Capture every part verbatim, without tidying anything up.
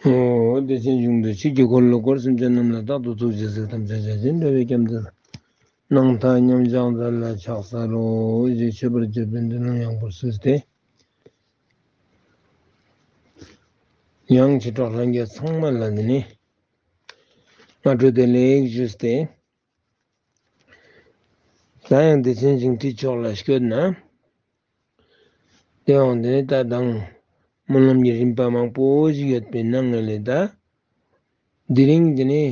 འོ། བདེ་ཆེན་གཞུང་དུ་ཆོས་ཀྱི་འཁོར་ལོ་བསྐོར། སེམས་ཅན་རྣམས་ལ་རྟག་ཏུ་ཐུགས་རྗེས་གཟིགས། ཐམས་ཅད་བྱ་བྱེད་འགྲོ་བའི་སྐྱབས་མཛད། སྣང་མཐའ་མཉམ་བཞག་མཛད་ལ་ཕྱག་འཚལ་ལོ། ཞེས་མཆོད་པར་བརྗོད་པའི་མདུན་ལམ་ཡངས་པོར་བསུས་ཏེ། ཡང་བྱེ་བྲག་ལྷན་རྒྱས་ཚང་མ་ལ་འདི་ནི་སྔ་དྲོ་བདེ་ལེགས་ཞུས་ཏེ། ད་ཡང་བདེ་ཆེན་ཞིང་ཁྲིད་ཕྱོགས་ལ་སྐྱོད་ན། དེའང་འདི་ནི་ད་དང་སྨོན་ལམ་གྱི་རིམ་པ་མང་པོ་ཞིག་ཡོད་པའི་ནང་ནས་ད། དེ་རིང་འདི་ནི་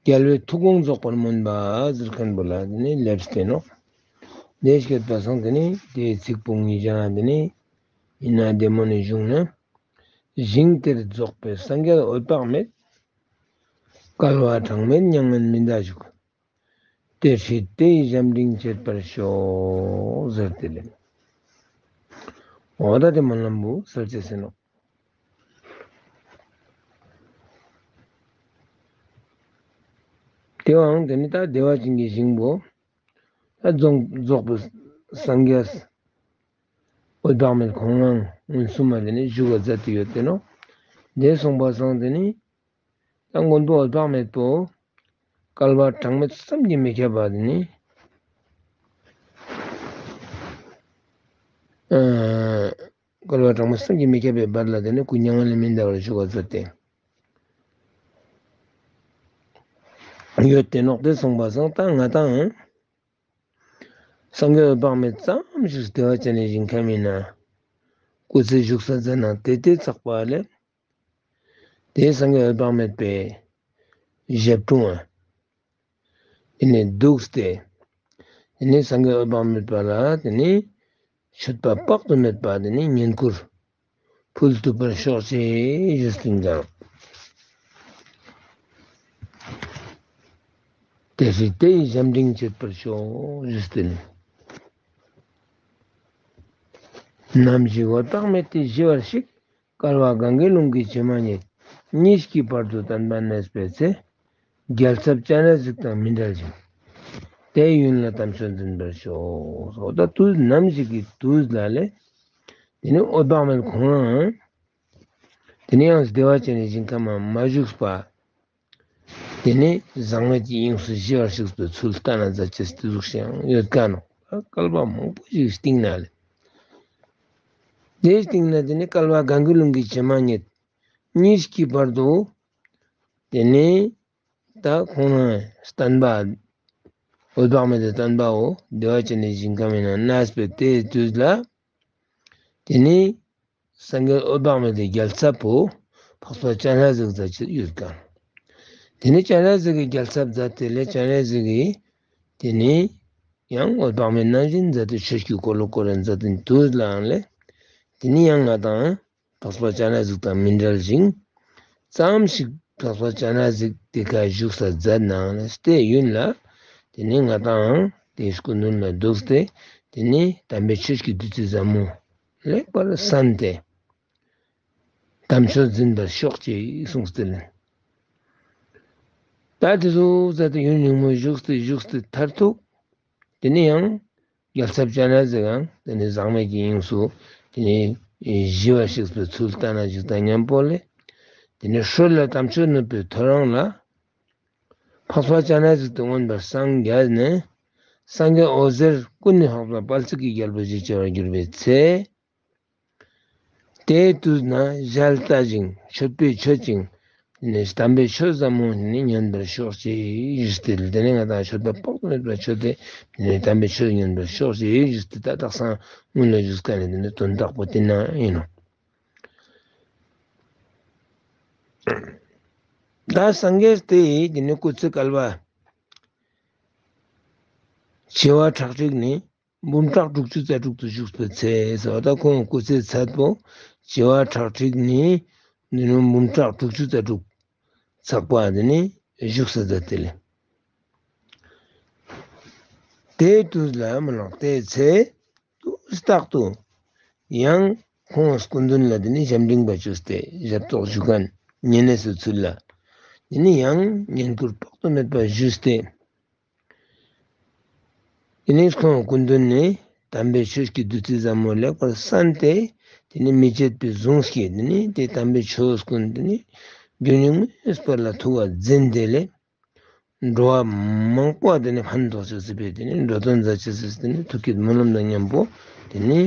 རྒྱལ་བའི་ཐུགས་དགོངས་རྫོགས་པར་སྨོན་པ་ཟེར་མཁན་པོ་ལ་འདི་ནི་ལེབས་ཏེ་ནོག། དེ་སྐྱོད་པ་སང་འདི་ནི་དེའི་ཚིག་པོ་ཉིད་ཀྱང་འདི་ནི་ཡིན་ན་བདེ་མོ་ནི་བྱུང་ན། ཞིང་དེར་རྫོགས་པའི་སངས་རྒྱས་འོད་དཔག་མེད། བསྐལ་པ་གྲངས་མེད་མྱ་ངན་མི་འདའ་བཞུགས། དེ་སྲིད་དེ་ཡི་ཞབས་འབྲིང་བྱེད་པར་ཤོག་ཟེར་ཏེ་ལེ། འོ་ད་དེ་སྨོན་ལམ་བོ་སལ་ཅེས་ཨིན་ནོག། དེའང་དེ་ནི་ད་བདེ་བ་ཅན་གྱི་ཞིང་པོ། ད་རྫོགས་རྫོགས་པའི་སངས་རྒྱས་འོད་དཔག་མེད་ཁོང་རང་མངོན་སུམ་མ་དེ་ནི་བཞུགས་པ་མཛད་དེ་ཡོད་དེ་ནོག། དེ་སོང་པ་སང་དེ་ནི་ད་མངོན་པོ་འོད་དཔག་མེད་པོ་བསྐལ་པ་གྲངས་མེད་བསམ་གྱིས་མི་ཁྱབ་པ་དེ་ནི། ཨ། བསྐལ་པ་གྲངས་མེད་བསམ་གྱིས་མི་ཁྱབ་པའི་བར་ལ་དེ་ནི་སྐུ་མྱ་ངན་ལས་མི་འདའ་བར་བཞུགས་པ་མཛད་དེ་ཡོད་དེ་ནོག། དེ་སོང་པ་སང་ད་ང་དང་སངས་རྒྱས་འོད་དཔག་མེད་ཙམ་ཞིག་བདེ་བ་ཅན་ནི་ཞིང་ཁམས་ཨིན་ན་སྐུ་ཚེ་བཞུགས་ས་མཛད་ན་དེ་དེ་ཚགས་པ་ལེ། དེ་སངས་རྒྱས་འོད་དཔག་མེད་པའི་ཞབས་དྲུང་བ། དེ་ནི་འདུག་སྟེ། དེ་ནི་སངས་རྒྱས་འོད་དཔག་མེད་པ་ལ་དེ་ནི་མཆོད་པ་དཔག་ཏུ་མེད་པ་དེ་ནི་བསྙེན་བཀུར་ཕུལ་ཐུབ་པར་ཤོག་ཅེས་ཞུས་ཏེ་ཀྱང་། དེ་སྲིད་དེ་ཡི་ཞབས་འབྲིང་བྱེད་པར་ཤོག་ཞུས་ཏེ་ནི། ནམ་ཞིག་འོད་དཔག་མེད་དེ་ཞི་བར་གཤེགས། བསྐལ་པ་གང་གི་ཀླུང་གི་བྱེ་མ་སྙེད། གཉིས་ཀྱི་བར་དུ་བསྟན་པ་གནས་པའི་ཚེ། རྒྱལ་ཚབ་སྤྱན་རས་གཟིགས་དང་མི་འབྲལ་ཞིང་། དེའི་ཡུན་ལ་དམ་ཆོས་འཛིན་པར་ཤོག། འོ་ད་དུས་ནམ་ཞིག་གི་དུས་ལ་ལེ། དེ་ནི་འོད་དཔག་མེད་ཁོང་རང་། དེ་ནི་ཡང་བདེ་བ་ཅན་ནི་ཞིང་ཁམས་མ་བཞུགས་པ། དེ་ནི་ཟག་མེད་ཀྱི་དབྱིངས་སུ་ཞི་བར་གཤེགས་པའི་ཚུལ་ལྟ་ན་མཛད་ཅེས་དེ་ཟུག་ཞིག་ཡང་ཡོད་ཀ་ནོག། བསྐལ་པ་མང་པོ་ཞིག་སྟིང་ནེ་ལེ། དེའི་སྟིང་ནེ་དེ་ནི་བསྐལ་པ་གང་གི་ཀླུང་གི་བྱེ་མ་སྙེད། གཉིས་ཀྱི་བར་དུ། དེ་ནི་ད་ཁོང་རང་བསྟན་པ། འོད་དཔག་མེད་དེ་བསྟན་པའོ་བདེ་བ་ཅན་ནི་ཞིང་ཁམས་ཨིན་ན་གནས་པའི་དེའི་དུས་ལ། དེ་ནི། སངས་རྒྱས་འོད་དཔག་མེད་དེ་རྒྱལ་ཚབ་པོ་འཕགས་པ་སྤྱན་རས་གཟིགས་མཛད་ཅེས་ཡོད་ཀ། དེ་ནི་སྤྱན་རས་གཟིགས་ཀྱི་རྒྱལ་ཚབ་མཛད་དེ་ལེ་སྤྱན་རས་གཟིགས་ཀྱིས་དེ་ནི་ཡང་འོད་དཔག་མེད་ནང་བཞིན་མཛད་དེ་ཆོས་ཀྱི་འཁོར་ལོ་བསྐོར་རེ་མཛད་དེ་དུས་ལའང་ལེ། དེ་ནི་ཡང་ང་དང་འཕགས་པ་སྤྱན་རས་གཟིགས་དང་མི་འབྲལ་ཞིང་། ཙམ་ཞིག་འཕགས་པ་སྤྱན་རས་གཟིགས་དེ་ཀ་བཞུགས་ས་མཛད་ནའང་ལེ་དེའི་ཡུན་ལ། དེ་ནི་ང་དང་དེའི་སྐུ་མདུན་ལ་འདུག་སྟེ། དེ་ནི་དམ་པའི་ཆོས་ཀྱི་བདུད་རྩི་ཟབ་མོ། ལེགས་པར་གསན་ཏེ། དམ་ཆོས་འཛིན་པར་ཤོག་ཅེས་གསུངས་ཏེ་ལེ། ད་དེ་ཟུག་ཟེར་ཏེ་ཡུན་རིང་མོ་བཞུགས་ཏེ་བཞུགས་ཏེ་མཐར་ཐུག། དེ་ནི་ཡང་རྒྱལ་ཚབ་སྤྱན་རས་གཟིགས་ཡང་དེ་ནི་ཟག་མེད་ཀྱི་དབྱིངས་སུ་དེ་ནི་ཞི་བར་གཤེགས་པའི་ཚུལ་ལྟ་ན་ཞིག་དང་མཉམ་པོ་ལེ། དེ་ནི་སྲོད་ལ་དམ་ཆོས་ནུབ་པའི་ཐོ་རངས་ལ། འཕགས་པ་སྤྱན་རས་གཟིགས་དེ་མངོན་པར་སངས་རྒྱས་ནས། སངས་རྒྱས་འོད་ཟེར་ཀུན་ནས་འཕགས་པ་དཔལ་བརྩེགས་ཀྱི་རྒྱལ་པོ་ཞེས་བྱ་བར་གྱུར་པའི་ཚེ། དེའི་དུས་ན་ཞལ་ལྟ་ཞིང་མཆོད་པས་མཆོད་ཅིང་། དེ་ནས་དམ་པའི་ཆོས་ཟབ་མོ་ནི་ཉན་པར་ཤོག་ཅེས་ཞུས་ཏེ། དེ་ནས་ང་དང་མཆོད་པ་དཔག་ཏུ་མེད་པ་མཆོད་དེ། དེ་ནས་དམ་པའི་ཆོས་ཉན་པར་ཤོག་ཅེས་ཞུས་ཏེ། ད་དག་སང་སྔོན་ལ་ཞུས་ཀ་ནི་དེ་ནི་དོན་དག་པོ་དེ་ན་ཨིན་ནོག། ད་སངས་རྒྱས་དེ་དེ་ནི་སྐུ་ཚེ་བསྐལ་པ་བྱེ་བ་ཁྲག་ཁྲིག་ནི་འབུམ་ཕྲག་དྲུག་ཅུ་རྩ་དྲུག་ཏུ་བཞུགས་པའི་ཚེ་ཟེར་བ། ད་ཁོང་སྐུ་ཚེ་ཚད་པོ་བྱེ་བ་ཁྲག་ཁྲིག་ནི་ནི་ནི་འབུམ་ཕྲག་དྲུག་ཅུ་རྩ་དྲུག་ཚགས་པ་དེ་ནི་བཞུགས་ས་མཛད་དེ་ལེ། དེའི་དུས་ལ་མ་ལགས་དེའི་ཚེ་དུས་རྟག་ཏུ་ཡང་ཁོང་སྐུ་མདུན་ལ་དེ་ནི་ཞབས་འབྲིང་པ་བཅོས་ཏེ་ཞབས་ཏོག་ཞུ་མཁན་ཉེ་གནས་སུ་ཚུལ་ལ་དེ་ནི་ཡང་བསྙེན་བཀུར་དཔག་ཏུ་མེད་པ་ཞུས་ཏེ། དེ་ནས་ཁོང་སྐུ་མདུན་ནས་དམ་པའི་ཆོས་ཀྱི་བདུད་རྩི་ཟབ་མོ་ལེགས་པར་གསན་ཏེ། དེ་ནི་མི་བརྗེད་པའི་གཟུངས་ཀྱིས་དེ་ནི་དེ་དམ་པའི་ཆོས་ཀུན་དེ་ནི་རྒྱུན་རིང་མོའི་བར་ལ་ཐུགས་ལ་འཛིན་ཏེ་ལས། འགྲོ་བ་མང་པོ་དེ་ནི་ཕན་ཐོགས་ཤིག་སྲིད་པས། དེ་ནི་འགྲོ་དོན་མཛད་ཅེས་སི་དེ་ནི་ཐུགས་བསྐྱེད་སྨོན་ལམ་དང་མཉམ་པོ་དེ་ནི་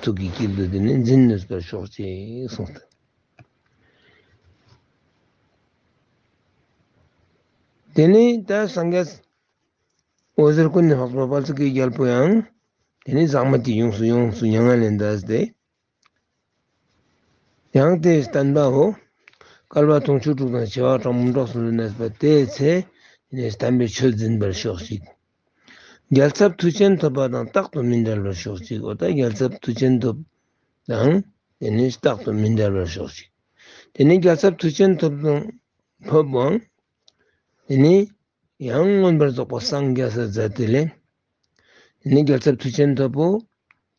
ཐུགས་ཀྱི་དཀྱིལ་དུ་དེ་ནི་འཛིན་ནུས་པར་ཤོག་ཅིག་གསུངས་ཏེ། དེ་ནི་ད་སངས་རྒྱས་འོད་ཟེར་ཀུན་ནས་འཕགས་པ་དཔལ་བརྩེགས་ཀྱི་རྒྱལ་པོ་ཡང་དེ་ནི་ཟག་མེད་ཀྱི་ཡོངས་སུ་ཡོངས་སུ་མྱ་ངན་ལས་འདས་ཏེ། ཡང་དེའི་བསྟན་པའོ། བསྐལ་པ་དུང་ཕྱུར་དྲུག་དང་བྱེ་བ་ཕྲ་མོ་གྲོགས་སུ་གནས་པ་དེའི་ཚེ་ནི་དམ་པའི་ཆོས་འཛིན་པར་ཤོག་ཅིག། རྒྱལ་ཚབ་མཐུ་ཆེན་ཐོབ་པ་དང་རྟག་ཏུ་མི་འབྲལ་བར་ཤོག་ཅིག། འོ་ད་རྒྱལ་ཚབ་མཐུ་ཆེན་ཐོབ་དང་དེ་ནི་རྟག་ཏུ་མི་འབྲལ་བར་ཤོག་ཅིག། དེ་ནི་རྒྱལ་ཚབ་མཐུ་ཆེན་ཐོབ་དང་ཐོབ་པའང་དེ་ནི་ཡང་མངོན་པར་རྫོགས་པར་སངས་རྒྱས་སུ་མཛད་དེ་ལས། དེ་ནི་རྒྱལ་ཚབ་མཐུ་ཆེན་ཐོབ་པོ།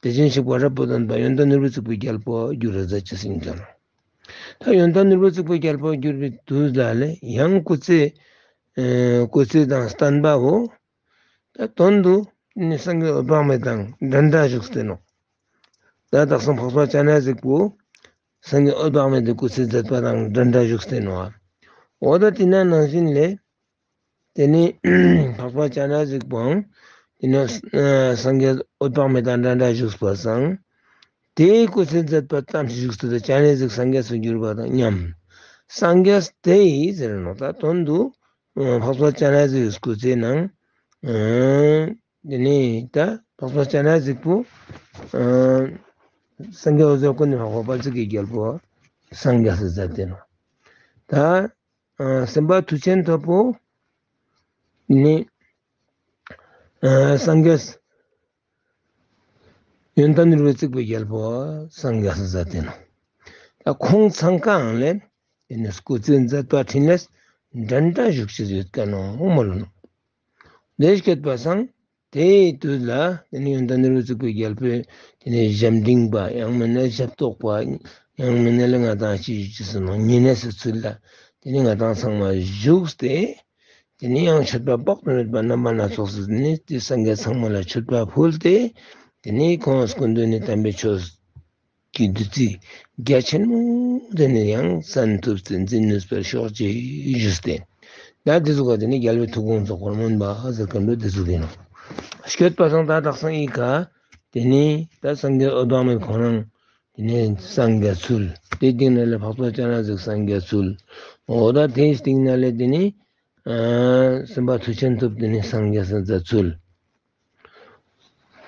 དེ་བཞིན་གཤེགས་པ་རབ་ཏུ་བརྟན་པ་ཡོན་ཏན་ནོར་བུས་བརྩེགས་པའི་རྒྱལ་པོ་གྱུར་ར་མཛད་ཅེས་ཡིན་ཀྱང་། ད་ཡོན་ཏན་ནོར་བུས་བརྩེགས་པའི་རྒྱལ་པོ་གྱུར་པའི་དུས་ལ་ལས་ཡང་སྐུ་ཚེ་ཨེ་སྐུ་ཚེ་དང་བསྟན་པའོ། ད་དོན་དུ་ནི་སངས་རྒྱས་འོད་དཔག་མེད་དང་འདྲན་འདྲ་བཞུགས་ཏེ་ནོག། ད་དག་ས་འཕགས་པ་སྤྱན་རས་གཟིགས་པོ་སངས་རྒྱས་འོད་དཔག་མེད་དེ་སྐུ་ཚེ་མཛད་པ་དང་འདྲན་འདྲ་བཞུགས་ཏེ་ནོག། འོ་ད་དེ་ན་ནང་བཞིན་ལས། དེ་ནི་འཕགས་པ་སྤྱན་རས་གཟིགས་པོའང་དེ་ནི་ཨ་སངས་རྒྱས་འོད་དཔག་མེད་དང་འདྲན་འདྲ་བཞུགས་པ་སང་། དེའི་སྐུ་ཚེ་མཛད་པ་ཙམ་ཞིག་བཞུགས་ཏེ་སྤྱན་རས་གཟིགས་སངས་རྒྱས་སུ་གྱུར་པ་དང་མཉམ། སངས་རྒྱས་དེ་ཡི་ཟེར་ནོག། ད་དོན་དུ་འཕགས་པ་སྤྱན་རས་གཟིགས་སྐུ་ཚེ་ནང་ཨ་དེ་ནི་ད་འཕགས་པ་སྤྱན་རས་གཟིགས་པོ་ཨ་སངས་རྒྱས་འོད་ཟེར་ཀུན་ནས་འཕགས་པ་དཔལ་བརྩེགས་ཀྱི་རྒྱལ་པོ་སངས་རྒྱས་སུ་མཛད་དེ་ནོག། ད་ཨ་སེམས་དཔའ་མཐུ་ཆེན་ཐོབ་པོ་ནི་ཨ་སངས་རྒྱས་ཡོན་ཏན་ནོར་བུས་བརྩེགས་པའི་རྒྱལ་པོ་སངས་རྒྱས་སུ་མཛད་དེ་ནོག། ད་ཁོང་ཚང་ཀའང་ལས་དེ་ནི་སྐུ་ཚེ་མཛད་པ་འཕྲིན་ལས་འདྲན་འདྲ་བཞུགས་ཅེས་ཡོད་ཀ་ནོག་མོལ་ལོ་ནོག། དེ་སྐད་པ་སང་དེའི་དུས་ལ་དེ་ནི་ཡོན་ཏན་ནོར་བུས་བརྩེགས་པའི་རྒྱལ་པོའི་དེ་ནི་ཞབས་འབྲིང་པ་ཡང་མིན་ན་ཞབས་ཏོག་པ་ཡང་མིན་ན་ལས་ང་དང་ཅི་ཅི་སུ་ནང་ཉེ་གནས་སུ་ཚུལ་ལ་དེ་ནི་ང་དང་ཚང་མ་བཞུགས་ཏེ། དེ་ནི་ཡང་མཆོད་པ་དཔག་ཏུ་མེད་པ་རྣམ་པ་སྣ་ཚོགས་སུ་དེ་ནི་དེ་སངས་རྒྱས་ཚང་མ་ལ་མཆོད་པ་ཕུལ་ཏེ། དེ་ནི་ཁོང་སྐུ་མདུན་ནི་དམ་པའི་ཆོས་ཀྱི་བདུད་རྩི་རྒྱ་ཆེན་མོ་དེ་ནི་ཡང་བསམ་ཐུབ་སྟེ་འཛིན་ནུས་པར་ཤོག་ཅེས་ཞུས་ཏེ། ད་དེ་ཟུག་ག་དེ་ནི་རྒྱལ་བའི་ཐུགས་དགོངས་རྫོགས་པར་སྨོན་པ་ཟེར་མཁན་པོ་དེ་ཟུག་ཡིན་ནོག། སྐད་པ་སང་ད་དག་སང་ཨི་ཀ་དེ་ནི་ད་སངས་རྒྱས་འོད་དཔག་མེད་ཁོང་རང་དེ་ནི་སངས་རྒྱས་ཚུལ། དེ་སྟིང་ནེ་ལས་འཕགས་པ་སྤྱན་རས་གཟིགས་སངས་རྒྱས་ཚུལ། འོ་ད་དེའི་སྟིང་ནེ་ལས་དེ་ནི་ཨ་སེམས་དཔའ་མཐུ་ཆེན་ཐོབ་དེ་ནི་སངས་རྒྱས་སུ་མཛད་ཚུལ།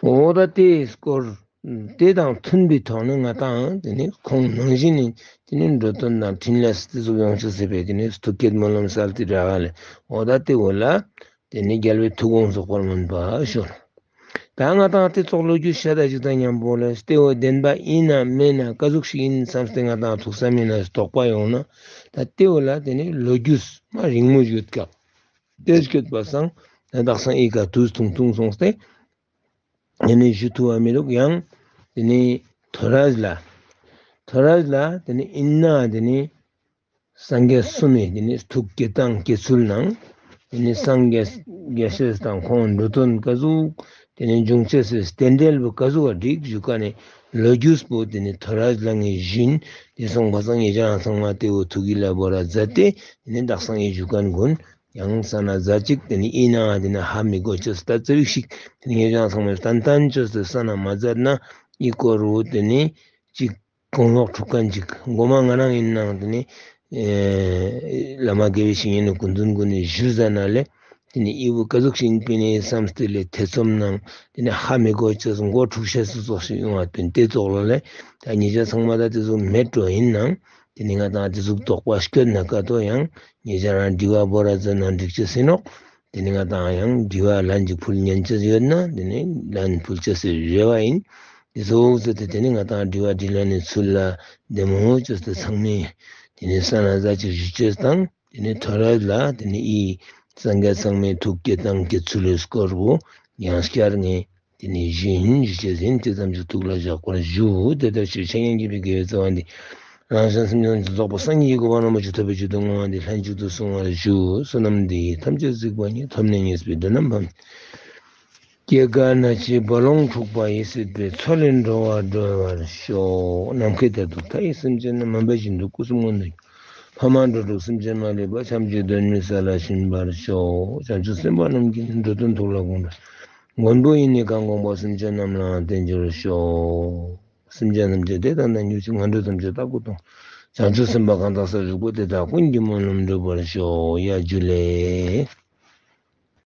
འོ་ད་དེའི་སྐོར་དེ་དང་མཐུན་པའི་ཐོག་ནས་ང་དང་དེ་ནི་ཁོང་ནང་བཞིན་ནི་དེ་ནི་འགྲོ་དོན་དང་འཕྲིན་ལས་དེ་ཟུག་ཡོང་ཅེས་སི་ཕིའ་དེ་ནི་ཐུགས་བསྐྱེད་སྨོན་ལམ་གསལ་ཏེ་དྲག་ག་ལས། འོ་ད་དེ་བོ་ལ་དེ་ནི་རྒྱལ་བའི་ཐུགས་དགོངས་རྫོགས་པར་སྨོན་པ་ཞུ། ད་ང་དང་དེ་ཙོགས་ལོ་རྒྱུས་བཤད་ད་ཅིག་དང་མཉམ་པོ་ལས་དེ་བོ་བདེན་པ་ཡིན་ན་མེན་ན་ཀ་ཟུག་ཞིག་ཡིན་བསམས་ཏེ་ང་དང་ཐུགས་བསམ་ཡིན་ན་དོགས་པ་ཡོང་ན། ད་དེ་བོ་ལ་དེ་ནི་ལོ་རྒྱུས་མ་རིང་མོ་ཞིག་ཡོད་ཀ། དེ་སྐད་པ་སང་ད་དག་སང་ཨི་ཀ་དུས་ཐུང་ཐུང་སོང་སྟེ། དེ་ནི་ཞུ་ཐུབ་པ་མི་འདུག། ཡང་དེ་ནི་ཐོ་རས་ལ་ཐོ་རས་ལ་དེ་ནི་ཨིན་ན་དེ་ནི་སངས་རྒྱས་གསུམ་མི་དེ་ནི་ཐུགས་བསྐྱེད་དང་བསྐྱེད་ཚུལ་ནང་དེ་ནི་སངས་རྒྱས་རྒྱལ་སྲས་དང་ཁོང་འགྲོ་དོན་ཀ་ཟུག་དེ་ནི་འབྱུང་ཅེས་སི་རྟེན་འབྲེལ་བོ་ཀ་ཟུག་བ་འགྲིག་ཞུ་ཀ་ནི་ལོ་རྒྱུས་པོ་དེ་ནི་ཐོ་རས་ལ་ངས་ཞུན། དེ་སོང་པ་སང་ངེད་ཅག་ཚང་མ་དེ་བོ་ཐུགས་ཀྱི་ལ་བོར་ར་མཛད་དེ་དེ་ནི་དག་སང་ངས་ཞུ་མཁན་ཀུན། ཡང་ས་ན་ཟ་ཅིག་དེ་ནི་ཨི་ན་དེ་ནི་ཧ་མི་གོ་ཅེས་ད་ཙ་བིག་ཞིག་དེ་ནི་ངེད་ཅག་ཚང་མས་ཏན་ཏན་ཅོས་ཏེ་ས་ན་མ་ཟ་ན་ཨི་སྐོར་བོ་དེ་ནི་ཅིག་གོང་ལོག་ཁྲུག་མཁན་ཅིག་མགོ་མ་ང་རང་ཡིན་ནང་དེ་ནི་ཨེ་བླ་མ་དགེ་བའི་བཤེས་གཉེན་ནི་སྐུ་མདུན་ཀུན་ནི་ཞུ་ཟ་ན་ལས་དེ་ནི་ཨི་བོ་ཀ་ཟུག་ཞིག་ཡིན་པིན་ནི་བསམས་ཏེ་ལས་ཐེ་ཚོམ་ནང་དེ་ནི་ཧ་མི་གོ་ཅེས་མགོ་འཁྲུག་ཤེས་སུ་ཙོགས་ཤིག་ཡོང་བ་པིན། དེ་ཙོགས་ལ་ལས་ད་ངེད་ཅག་ཚང་མ་ད་དེ་ཟུག་མེད་འགྲོ་ཡིན་ནང་དེ་ནི་ང་དང་དེ་ཟུག་དོགས་པ་སྐྱོད་ན་ཀ་ཏོ་ཡང་ཉེ་ཆར་རང་དྲི་བ་བོ་ར་ཟེར་ན་འགྲིག་ཅེས་ཡིན་ནོག། དེ་ནི་ང་དང་ཡང་དྲི་བ་ལན་ཅིག་ཕུལ་ཉན་ཅེས་ཡོད་ན་དེ་ནི་ལན་ཕུལ་ཅེས་སི་རེ་བ་ཡིན། དེ་ཟུག་ཟེར་ཏེ་དེ་ནི་ང་དང་དྲི་བ་དྲིས་ལན་ནི་ཚུལ་ལ་བདེ་མོ་ཅོས་ཏེ་ཚང་མས་དེ་ནི་ས་ན་ཟ་ཅིག་ཞུ་ཅེས་དང་དེ་ནི་ཐོ་རས་ལ་དེ་ནི་ཨི་སངས་རྒྱས་ཚང་མའི་ཐུགས་བསྐྱེད་དང་བསྐྱེད་ཚུལ་ལི་སྐོར་བོ་ཡང་བསྐྱར་ངས་དེ་ནི་ཞུ་ཡིན། ཞུ་ཅེས་ཡིན། དེ་ཙམ་གྱིས་ཐུགས་ལ་བཞག་པར་ཞུ། དེ་ལྟར་ཕྱིར་འཆད་ཉན་བགྱིས་པའི་དགེ་བའི་རྩ་བ་འདི། རང་གཞན་སེམས་ཅན་ཐམས་ཅད་རྫོགས་པའི་སངས་རྒྱས་ཀྱི་གོ་འཕང་རིན་པོ་ཆེ་ཐོབ་པའི་ཕྱིར་དུ་བསྔོ་བ་འདི་ལྷན་ཅིག་ཏུ་བསྲུང་བར་ཞུ། བསོད་ནམས་འདི་ཡིས་ཐམས་ཅད་གཟིགས་པ་ཉིད། ཐོབ་ནས་ཉེས་པའི་དགྲ་རྣམས་ཕམ། སྐྱེ་རྒ་ན་འཆི་རྦ་ཀློང་འཁྲུགས་པ་ཡི། སྲིད་པའི་མཚོ་ལས་འགྲོ་བ་སྒྲོལ་བར་ཤོག། ནམ་མཁའི་མཐས་གཏུགས་མཐའ་ཡས་སེམས་ཅན་རྣམས། མ་འབད་བཞིན་དུ་སྐུ་གསུམ་མངོན་དུ་གྱུར། ཕ་མ་འགྲོ་དྲུག་སེམས་ཅན་མ་ལུས་པ། ཐམས་ཅད་གདོད་མའི་ས་ལ་ཞིན་པར་ཤོག། བྱང་ཆུབ་སེམས་དཔའ་རྣམས་ཀྱི་ནི། འགྲོ་དོན་ཐོབ་ལ་དགོངས་པ། མགོན་པོ་ཡི་ནི་གང་དགོངས་པ། སེམས་ཅན་རྣམས་ལའང་བརྟན་གྱུར་ཤོག། སེམས་ཅན་ཐམས་ཅད་བདེ་དང་ལྡན་གྱུར་ཅིག། ངན་འགྲོ་ཐམས་ཅད་རྟག་ཏུ་སྟོངས། བྱང་ཆུབ་སེམས་དཔའ་གང་དག་ས་བཞུགས་པ། དེ་དག་ཀུན་གྱི་སྨོན་ལམ་འགྲུབ་པར་ཤོག། ཡ་ཇུ་ལེ།